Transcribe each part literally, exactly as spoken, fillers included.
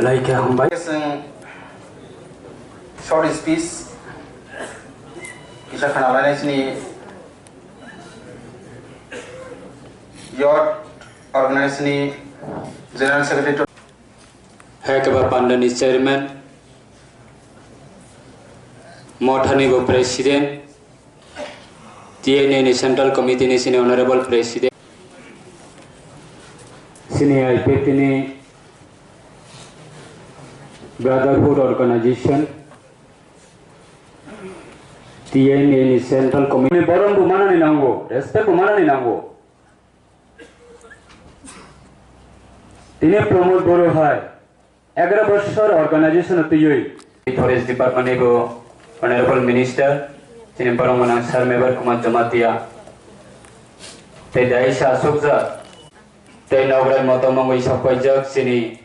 Laikha hambai. Chwng short speech kisa khwna lainai chini youth organization ni general secretary. Hai khe ba panda ni chairman, Mothani bo president, T N A ni central committee ni sini honorable president, sini I P F T ni brotherhood organization, T N A ni central committee. Borom bo manani nango, respect bo manani nango. Tini Pramod Boro hai egaroh bosor organization o twiwi. Forest Department ni bo Honorable Minister, chini borok mwnang Sir Mebar Kumar Jamatia, tei dai sa asukjak, tei nograi motom wngwi sokpaijak chini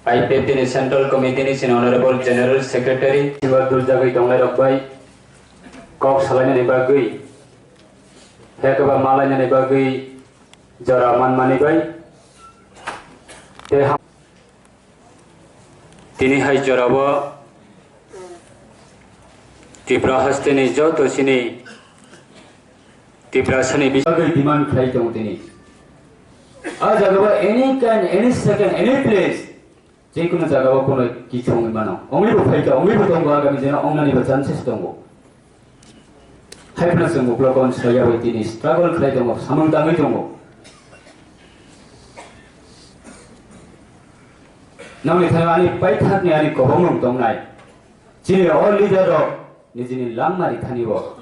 I P F T ni Central Committee ni chini Honorable General Secretary. Sibar duljagwi tongnai rok bai kok salainani bagwi, hekaba malainani bagwi jora manmani bai, tei ha-, tini hai jorao Tripura hasteni joto chini Tiprasani bis- bagwi demand khlai tongo tini. A jagao any kind, any second, any place, jekunu jagao kono kichu wngwi mano. Wngwi bo phaikha, wngwi bo tongo, agami dino wngnani bo chances tongo. Haiphano chwng uklokon soya bai tini struggle khlai tongo, samung tangwi tongo. Nokni thani ani paithakni ani kobongmung tongnai. Chini all leader rok nijini langma rithani bo.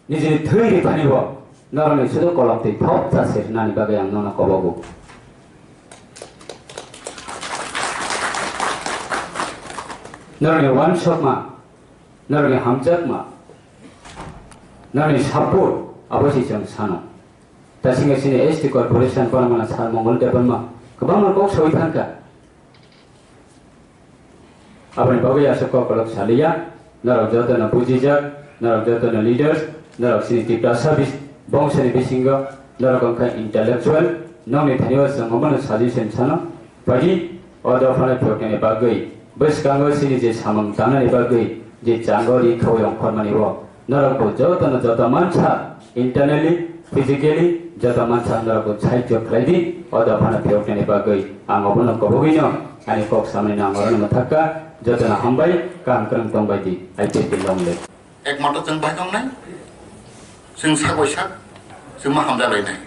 Nijini thwi rithani bo norokni sudu kolom twi thok cha se rwnani bagwi ang nono kobogo. Norokni uansukma, norokni hamjakma, norokni support abo se chwng sano. Tasingha chini S T Corporation borok mano Sir Mongol Debbarma kwbangma kok sawi thangkha. Aboni bagwi aswk kok kolok saliya, norok jotono bujijak, norok jotono leaders, norok chini Tiprasa bis-, bongso ni bisingo norok wngkha intellectual, nokni thani o chwng omono suggestion sano, phaidi o dophano phiyoknani bagwi, bwskango chini je samung tangnani bagwi je chango ri khaui ongkhormani o, norok bo jotono joto mansa, internally, physically, joto mansa norok bo sahajyo khlai di, o dophano phiyoknani bagwi ang obono kobogwino ani kok samani nang orono mwthakka, jotono hambai, kaham kwrwng tongbai di, I P F T long live. Ekmatro chwng bai tongnai, chwng sak bai sak, chwng ma hamjak lainai.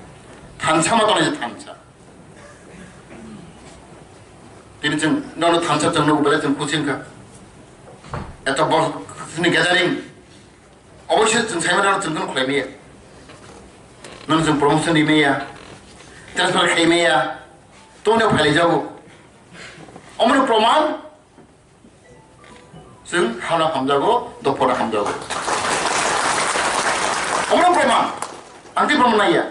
Thansa ma tongnai je thansa. Tini chwng nono thansa chwng nugo belai chwng kuching kha. Eto bor chini gathering. Oboisoi chwng saimano chwng tong khlai maya. Nono chwng promotion ri maya. Transfer khai maya. Tongno phailai jago. Omono proman. Chwng hano hamjago, dophano hamjago. Omono proman. Ang tei proman naiya.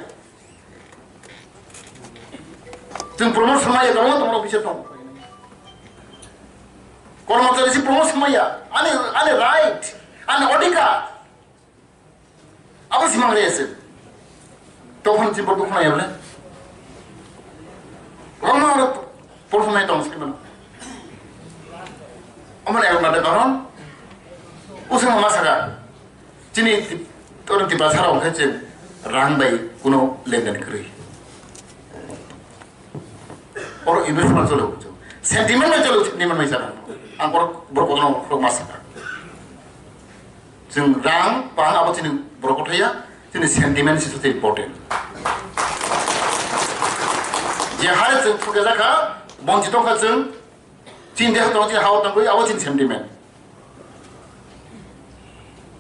Chwng promote samaya, tongo, tongo, officer tongo. Kormochari si promote samaya, ani, ani right, ani odhikar. Abo si mangle ese. Tokhon si borok khna yable. Roma oro prothom nai tong si mano. Omo nai mata karon. Usung ma saka. Chini Tip-, oro Tiprasa rok khe chwng rang bai kuno lenden kwrwi. Oro emotional cholo, sentiment bai cholo, sentiment bai cholo. Ang borok, borok kotorno borok ma sakha. Chwng rang, pang abo chini borok kothaiya, chini sentiment si sote important. Je hare chwng phuke jakha, bonchi tongkha chwng, Chini deha tongo, chini hao tongo, abo chini sentiment.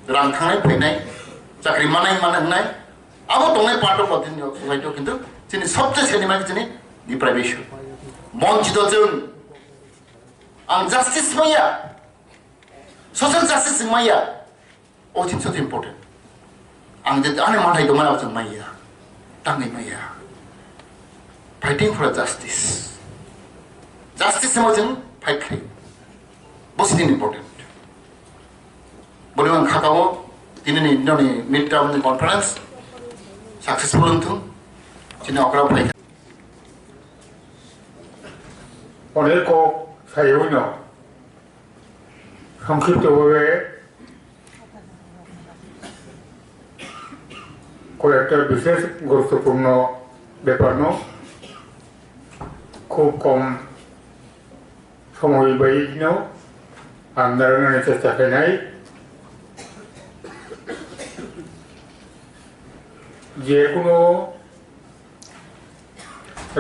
Rang thangnai phainai, chakri manai mana wngnai, abo tongnai part of the society o, kintu chini sobse sentiment chini deprivation. Bonchito chwng, ang justice maya, social justice maya. O chini sote important. Ang je ani manthai tongmani abo chwng maya, tangwi maya. Fighting for justice. Justice hwnba chwng fight khlai. Bo chini important. Boni ang khakao tini ni, nini mid term ni conference successful wngthung. Chini okra phai. Onek kok saywi no, সংক্ষিপ্ত ভাবে কয়েকটা বিশেষ গুরুত্বপূর্ণ ব্যাপার no খুব কম সময় bai no ang narwknani chesta khainai. যে কোনো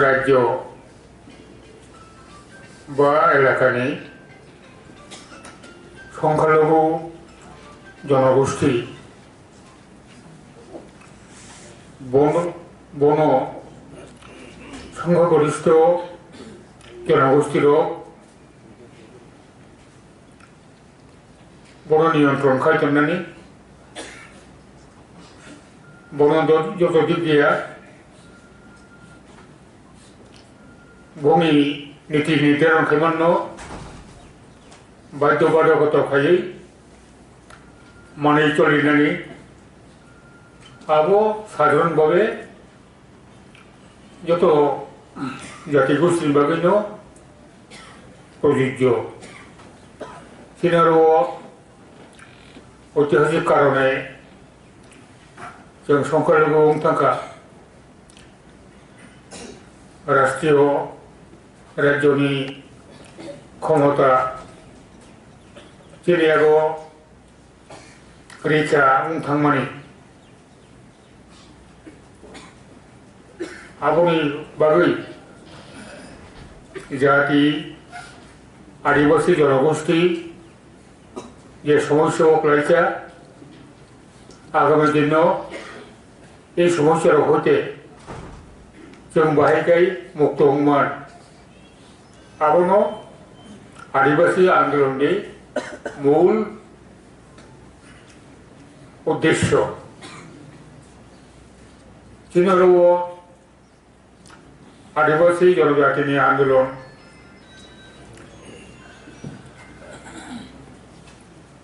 রাজ্য বা এলাকানি সংখ্যালঘু জনগোষ্ঠী বন, বন সংখ্যাগরিষ্ঠ জনগোষ্ঠীরও Bono niyontron khai tonnani, bono do-, joto dik diya, boni niti nirdaron khai manno, badhyo badhokoto khaiwi manwi cholinani, abo sadharon bhabe joto jati gosti ni bagwi no projujjo. Chini aro oitihasik karone chwng songkar logo wng thangkha. Rashtriyo rajyoni khomota chini aro rikha wng thangmani. Aboni bagwi jati, adibasi jonogosti je somosya o klaisa, agami dino ei somosya rok hoite chwng bahai khai mukto wngman. Abono adibasi andolonni mul uddesyo. Chini oro o adibasi jonojatini andolon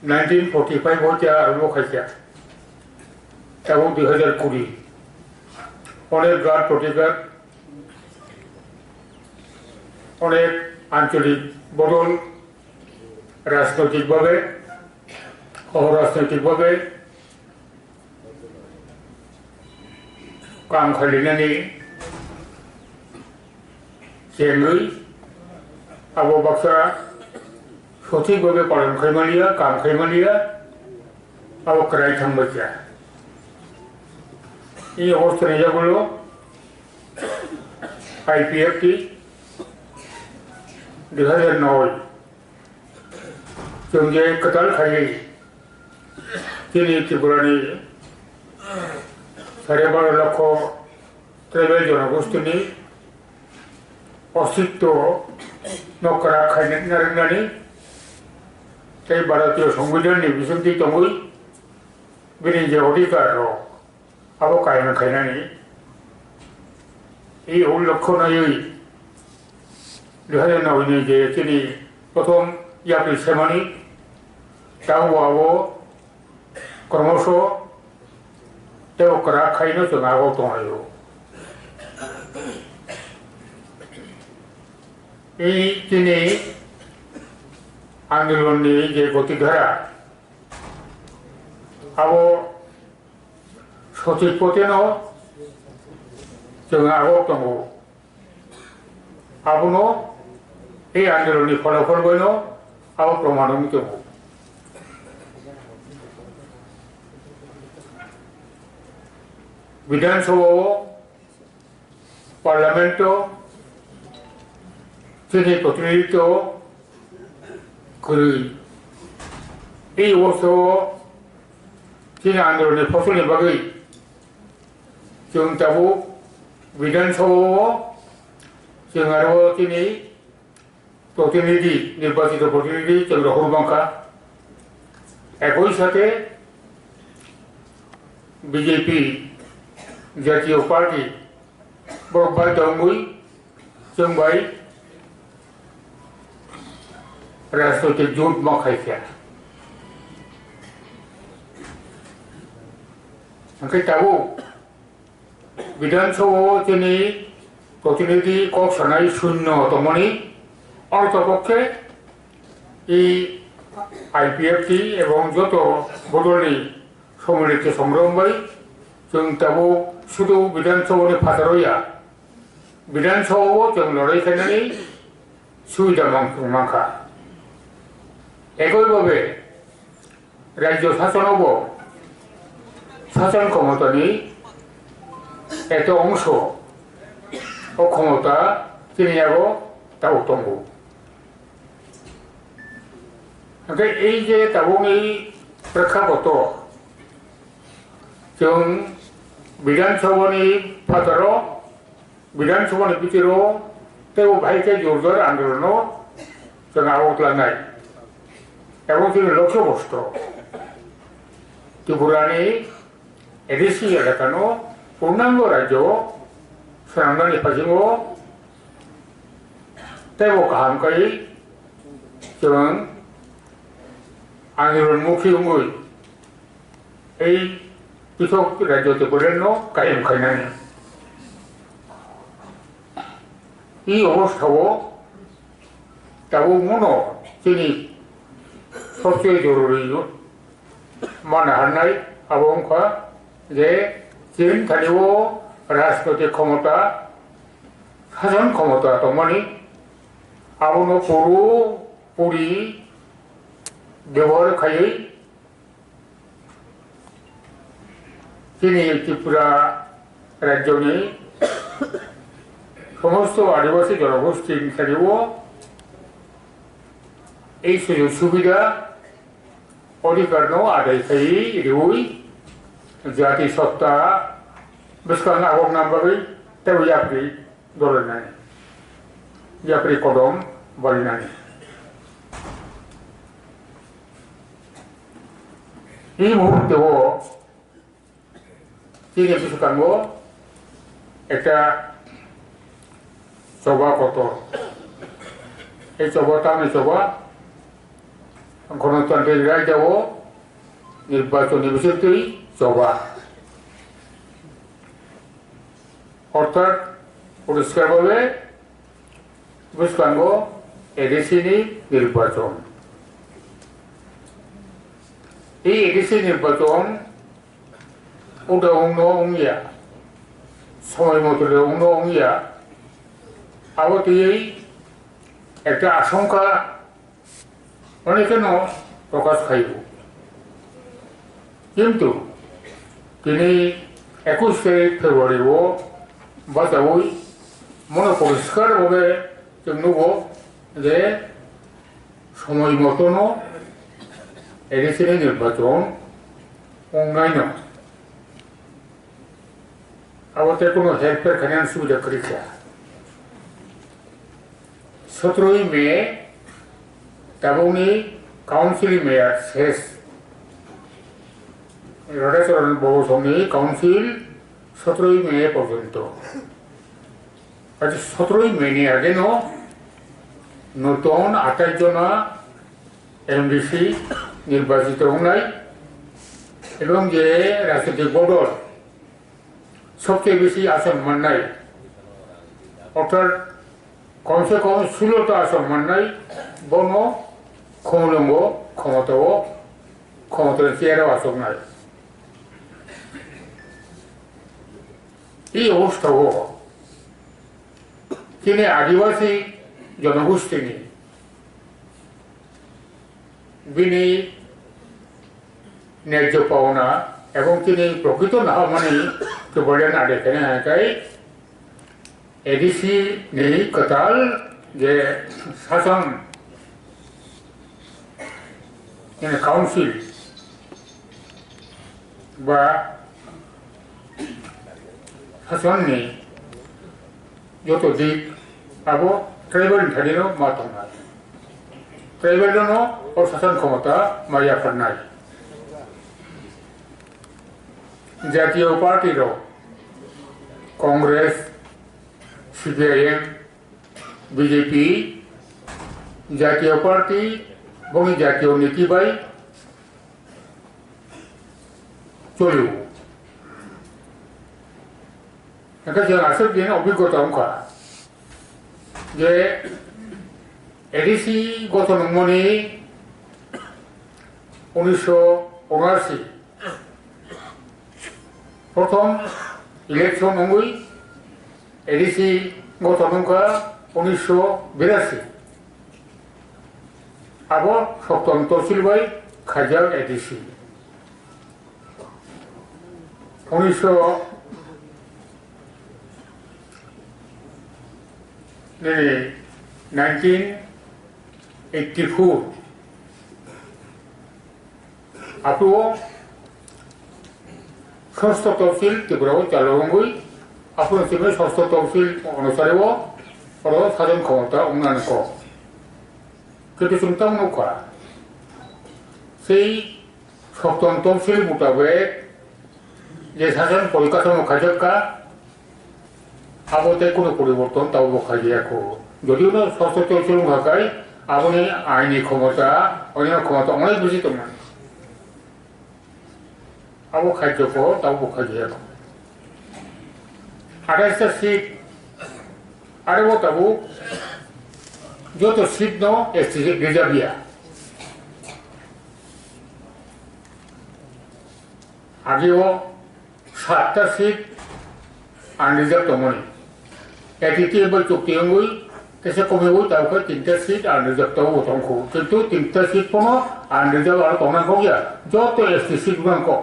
nineteen forty five hoite arombo khaikha, ebong dui hazar kuri onek gat protigat onek ancholik bodol, rajnoitik bhabe, oh, rajnoitik bhabe kam khalinani chengwi abo baksa sothik bhabe palon khaimaliya, kam khaimaliya, abo kwrai thangbaikha. I obosthani yagulo I P F T dui hazar noi chwng je kwtal khaiwi chini Tripurani sare baro lokho tribal jonogostini ostitto no kwrak khaina narwknani tei Bharatiyo Songbidanni bisingtwi tongwi bini je odhikar rok abo kaiyang khainani. I ullokho naiwi dui hazar noi ni je chini prothom yapri semani, tabuk abo kromoso tei kwrak khaino chwng agok tonglaio. I chini andolonni je goti dhara abo sothik poteno chwng agok tongo. Abono ei andolonni pholopholbaino abo proman wngwi tongo. Bidhan Sabha-o, Parlamento chini protinidhitwo kwrwi. Ei obostao chini andolonni phosolni bagwi chwng tabuk Bidhan Sabha-o chwng aro chini protinidhi, nirbachito protinidhi chwng rohor mankha. Ekoi sate B J P jatiyo party borok bai tongwi chwng bai rajnoitik jot ma khaikha. Hwnkhe tabuk Bidhan Sabha-o chini protinidhi kok sanai shunyo tongmani, Ortho pokhe i I P F T ebong joto bodolni somilito somrom bai chwng tabuk sudu Bidhan Sabhani phataro ya, Bidhan Sabhao chwng lorai khainani subida mang-, mankha. Ekoi babe Rajyo sasonobo sason khomotani ekta ongso, o khomota chini yago tabuk tongo. Hwnkhe ei je tabukni prekhapoto chwng Bidhan Sabhani phataro Bidhan Sabhani bithiro teibo bahai khe jor jor andolono chwng abo twlangnai. Abo chini lokyo bosto. Tripurani A D C elakano purnango rajyo swnamnani phasingo teibo kaham kai chwng andolon mukhi wngwi ei pithok rajyo Tripurano kayem khainani. I obostha o tabuk mono chini sobse jorori mana harnai abo wngkha je chini thani o rajnoitik khomota, sason khomota tongmani abono puru puri bebohar khaiwi chini Tripura rajyoni somosto adibasi jonogosthini thani o ei sujog subida odhikarno adai khaiwi riwi jati sotta bwskango abok nam bagwi teibo yapri dolenani, yapri kodom balinani. Ei muhurte o chini bwskango ekta choba kotor. Ei choba tamni choba, gonotantrik rajya o nirbachon ni bisingtwi choba. Orthat poriskar bhabe bwskango A D C ni nirbachon. Ei A D C nirbachon uda wngno wngya, somoi moto de wngno wngya, abo twiwi ekta asongkha Onek no prokash khaio. Kintu tini ekush tarik February o bachaui mono poriskar bhabe chwng nugo je somoi motono A D C ni nirbachon wngnai no. Abo tei kono help khainani subida kwrwi kha. Sotroi May tabukni council ni mayor ses Radhacharan Babu songni council sotroi May porjonto. Ati sotroi May ni ageno noton atai jona M D C nirbachito wngnai ebong je rajnitik bodol sobcheye besi ason mannai, orthat komse kom sulo ta ason mannai, bono khumulwngo khomotao, khomotani chair o achuknai. Ei obostha o chini adibasi jonogostini bini ন্যায্য পাওনা এবং chini prokrito naharmani kwbaiya nade kene hai kai A D C ni kwtal je sason, chini council ba sasonni joto dik abo tribal ni thani no ma tongnai. Tribal no o sason khomota ma yapharnai. Jatiyo party rok Congress, C P I M, B J P, Jatiyo party, boni jatiyo niti bai choliu. Hingke chwng aswk din obigota wngkha je A D C gothon wngmani unisho unashi prothom election wngwi A D C gothon wngkha unisho birashi. Abo Sokton Tosil bai khaijak A D C. Unisho nini nineteen eighty-four. Aphuru o Sosto Tosil Tripura o chalo wngwi, aphuru simi Sosto Tosil onusari o oro sajon khomota wngnani kok. Kintu chwng tamo nukha, sei Sokton Tosil mutabek je sason porikasoma khaijakka, abo tei kunu poriborton tabuk bo khaijaya kho. Jodio no Sokton Tosil wngkha khai, aboni aini khomota, onyaino khomota onek bisi tongmani. Abo khaijak kho, tabuk bo khaijaya kho. Atais ta seat, arebo tabuk joto seat no S T reserve ya. Ageo satta seat unreserved tongmani. A T T F bai chukti wngwi kesa komiwi tabukhe tinta seat unreserved tabuk tongkhu. Kintu tinta seat pono unreserved aro tongna kok ya. Joto S T seat wngkha kok.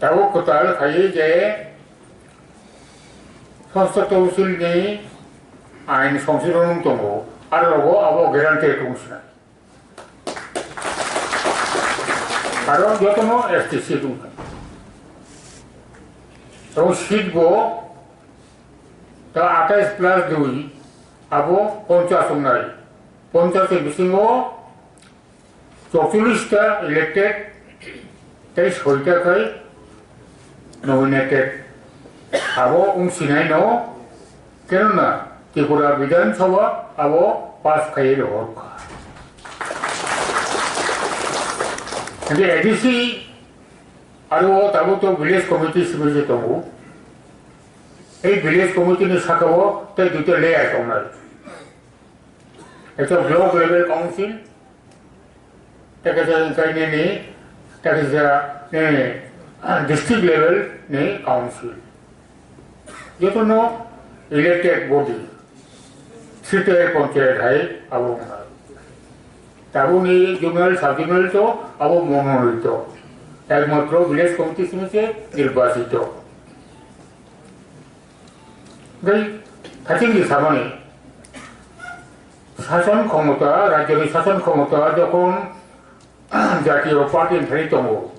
Tabuk kwtal khaiwi je Sosto Tosil ni ain songsodhon wng tongo. Aro rogo abo guarantee tong sina. Aro jotono S T seat wngkha. Abo seat bo ta atais plus dui, abo ponchas wngnai. Ponchas ni bisingo chorchollis ta elected tei soita khai nominated. Abo wngsinai no, kenona Tripura Bidhan Sabha abo pass khaiwi rohorkha. Hingke A D C aro tabuk to village committee simi se tongo. Ei village committee ni saka o tei duita layer tongnai. Ekta block level council, tei kaisa wngkha nini, tei kaisa nini, ah, district level ni council. Jotono elected body, sitwai ponchayat hai abo wngkha. Tabukni zonal, sub-zonal to abo mononito. Ekmatro village committee simi se nirbachito. Tei phaisingni samani sason khomota, rajyoni sason khomota jokhon jatiyo party ni thani tongo,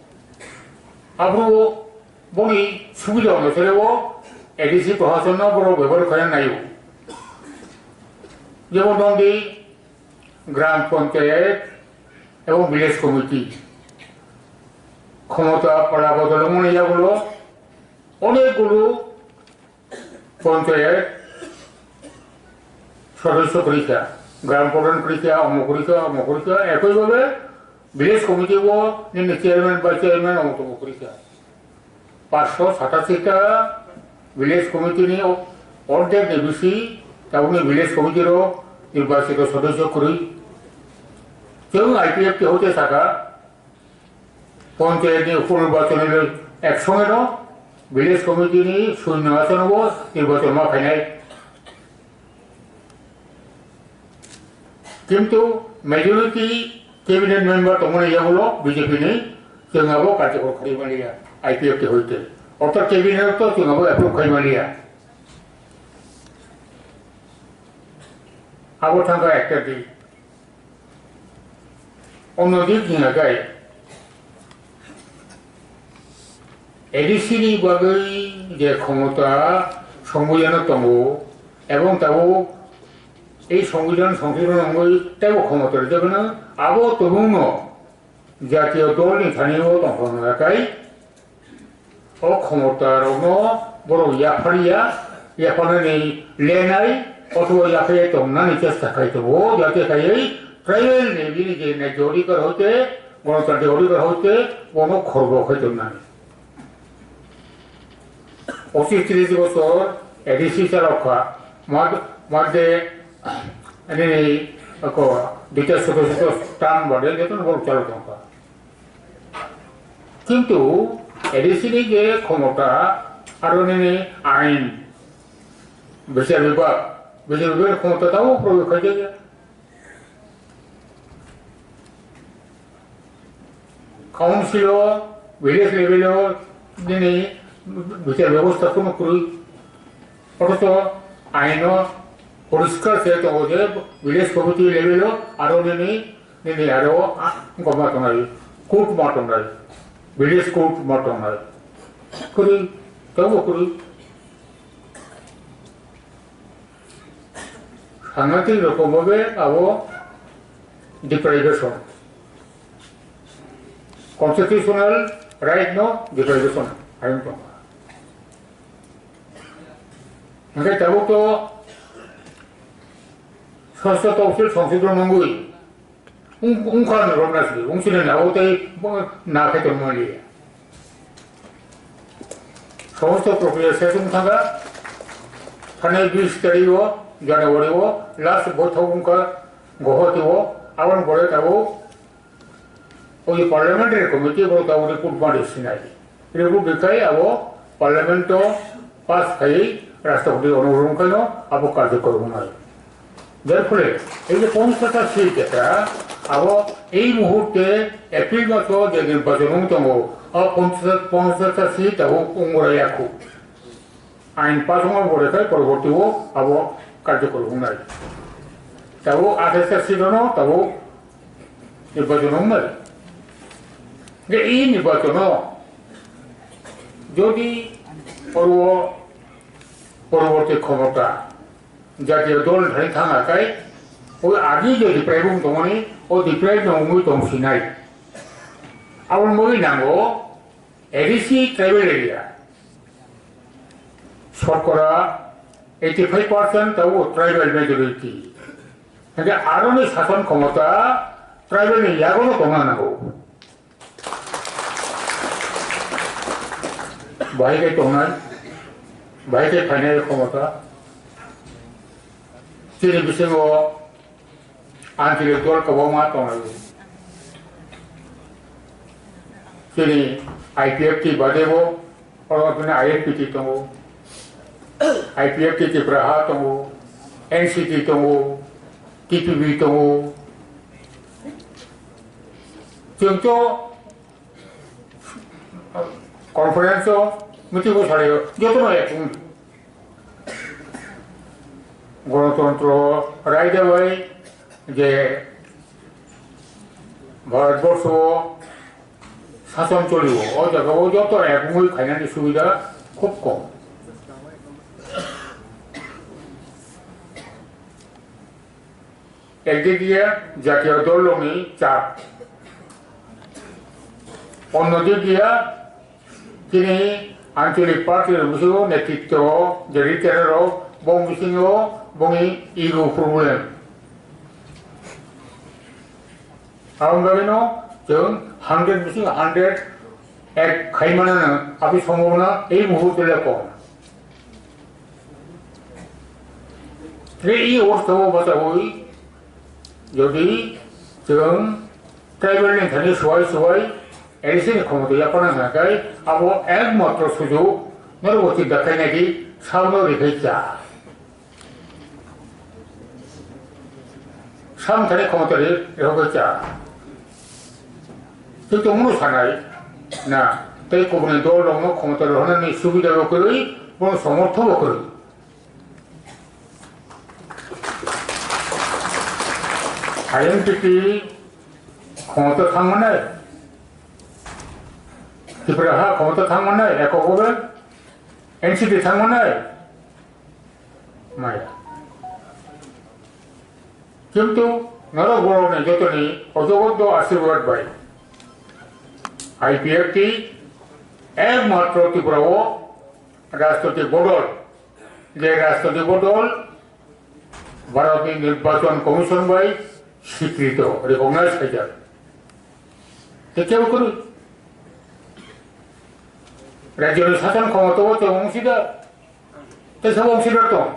aphuru boni subida ono sere o A D C prohasonno borok bebohar khaina naio. Jemon tongdi gram panchayat ebong village committee khomota pora bodol wngmani yagulo onek gulo panchayat sodosyo kwrwi kha, gram pradhan kwrwi kha, omo kwrwi kha, omo kwrwi kha, ekoi bhabe village committee o nini chairman, vice chairman omo tomo kwrwi kha. Paanch sho satasi ta village committee ni ordek ni bisi tabukni village committee rok nirbachito sodosyo kwrwi. Chwng I P F T hoite saka, Panchayat ni uponirbachon ni ek songe no village committee ni suinyo achano bo nirbachon ma phainai. Kintu majority cabinet member tongmani yagulo B J P ni chwng abo karjokor khlai maliya I P F T hoite. Ortho cabinet to chwng abo approve khai maliya. Abo thangkha ekta di. Onno dik hingkha khe, A D C ni bagwi je khomota Songbidan o tongo, ebong tabuk ei Songbidan songsodhon wngwi teibo khomota rijak hwno, abo tongmungno jatiyo dol ni thani o tongthokna khe, o khomota rokno borok yapharya, yapharnani lenai, othoba yaphai tongnani chesta khai tongo, jate khaiwi tribal ni bini je nek jodi kar hoite, gonotantri jodi kar hoite, bono khorbo khai tongnani. Pochish tris bosor A D C chalok kha, mad-, madde, ani ko, duita soto soto term bade, joto borok chalok tong kha. Kintu A D C ni je khomota, aro nini ain, bichar bibhag, bichar bibhag ni khomota tamo proyog khai jaya. Council o, village level o nini bichar bebosta kono kwrwi. Othocho aino poriskar se tongo je village committee level o aro nini, nini aro, ah, goma tongnai, court ma tongnai, village court ma tongnai. Kwrwi, tamo kwrwi. Sanatik rokom bhabe abo deprivation. Constitutional right no deprivation. Ayung tong. Hingke tabuk to sosto toksil songsodon nungui. Ung-, ungkha ni romna si, ung sini na o tei bo na khe tong mali. Somosto prokriya ses ung thangkha, thani bis tarik o, January o, last bothok ungkha, Guwahati o, aboni pore tabuk, o parliamentary committee bo tabuk report ma rwsinai. Report rwkhai abo parliament o pass khai Rashtrapati onurun khaino abo karjokor wngnai. Therefore, ei je ponchasata seat jeta, abo ei muhurte April maso je nirbachon wng tongo, o ponchasata, ponchasata seat abo wngmora yakhu. Ain pass wngma bo rekhai poroborti o abo karjokor wngnai. Tabuk athasata seat ono tabuk nirbachon wngnai. Je ei nirbachon o jodi oro poroborti khomota jatiyo dol thani thang akai, o agi je deprive wng tongmani, o deprive no wngwi tong sinai. Aboni bagwi nango A D C tribal area, shokora eighty five percent tabuk tribal majority. Hingke aroni sason khomota tribal ni yagono tongna nango. Bahai khe tongnai, bahai khe phainai khomota. Chini bisingo anchalik dol kwbangma tonglai. Chini I P F T badebo, oro chini I F P T tongo, I P F T Tipra Ha tongo, N C T tongo, T P B tongo. Chwng to conference o meeting o salai o, joto no ekung. Gonotontro raida bai je Bharatborsho o sason choli o, o jaga o joto ekung oi khainani subida khub kom. Ekdikia jatiyo dolrokni chap, onno dikia chini anchalik party rok bisingo netritwo je leader rok bong bisingo bongni ego problem. Aboni bagwino chwng hundred bisingo hundred ek khai manano, aboni sombhabona ei muhurto le kom. Tei i ortho o bachaui jodi chwng tribal ni thani suai suai A D C ni khomota yapana hwnkhe abo ekmatro sujuk norok bo chikda khainai di saono rikhai cha. Samthani khomota ri rogwi cha. Tei tongmano sanai na tei kubuni dol rokno khomota rohornani subida bo kwrwi, bono somortho bo kwrwi. I N P T khomota thangmani, Tripura ha khomota thangmani, ekok bobe N C P thangmani, maya. Kintu norok borokni jotoni ojogodo asirwad bai I P F T ekmatro Tripura o rajnoitik bodol, je rajnoitik bodol Bharatni Nirbachon Commission bai swikrito, recognize khaijak. Tei kebo kwrwi. Rajyoni sason khomotao chwng wngsida. Tei sabo wngsi rok tong.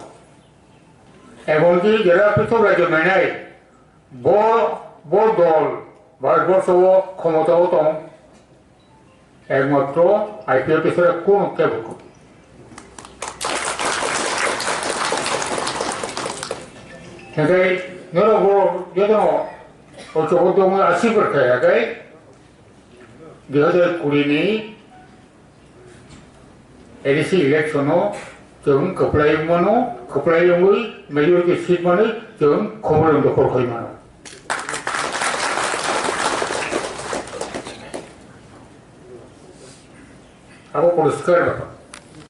Emonki jera pithok rajyo nainai, bo, bo dol Bharatborsho o khomota o tong, ekmatro I P F T sara kuno kebo. Hingke norok bo jotono o chobo dongwi asibor khe, hingke dui hajar kuri ni A D C election o chwng kwplai wng mano, kwplai wngwi majority seat manwi chwng khobor wng dokhol khai mano. Abo poriskar bepar.